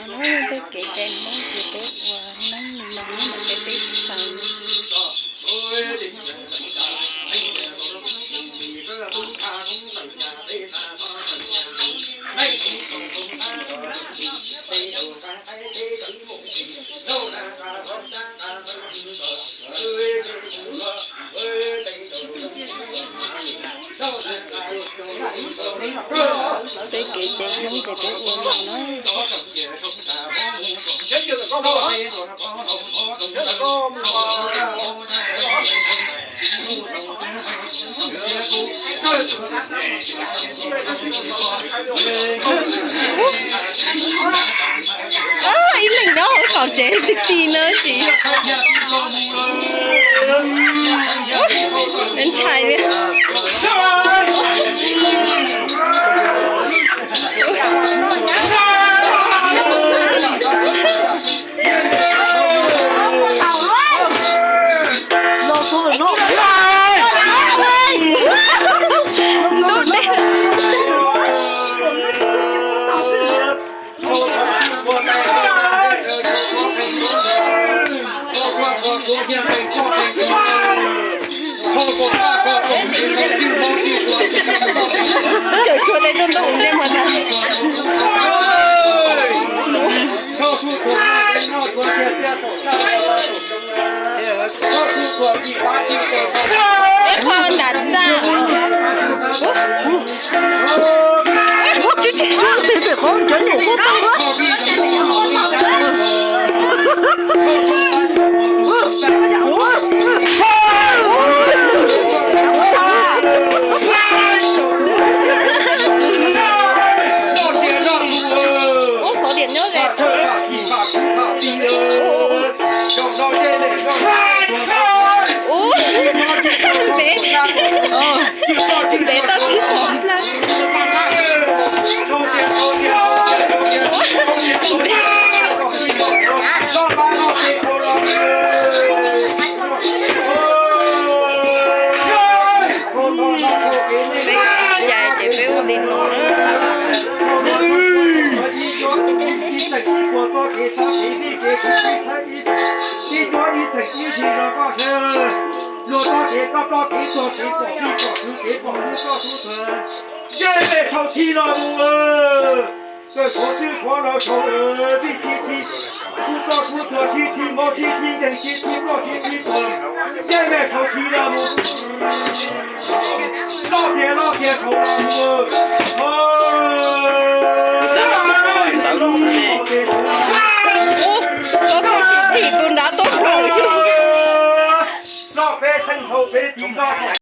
No peb kev cai Hmoob ces peb ua neeb li no, peb teb chaws. Peb kev cai Hmoob ces peb ua li no na. Ib leeg nyob hauv tsev ti ti no tsis ntshai li. Cov tshuav dej ntuj ntuj ua ntsej muag ntag. Ib qho nram txaj. Ib qho tib tib tsuag tes pem qhov ntsev nyuam qhuav tau. Ub, xov diam nyob ze. Ub, ntev, ntev tau tib qho. Peb cai ces peb ua li no. Ib txheem ib puas txoj kev txhob kev vij kev khuv kev txhawb ib txheem, ib cuab ib txheem ib txhis rau koj sawv. Luag txoj kev koj ploj kev tuag kev pom vij pom tswv kev pom lub koj tub tuag. Ncej mej sau thib no mus, kawm suav twj suav los sau vij sib thib, kub koj tub tuag sib thib, mob sib thib, nkeeg sib thib, ploj sib thib tuag. Ncej mej sau thib no mus. Loj tiag loj tiag sau no mus. Ub, koj sim thim tus nrad tuaj kawm. Loj peb xeeb sau peb tis loj.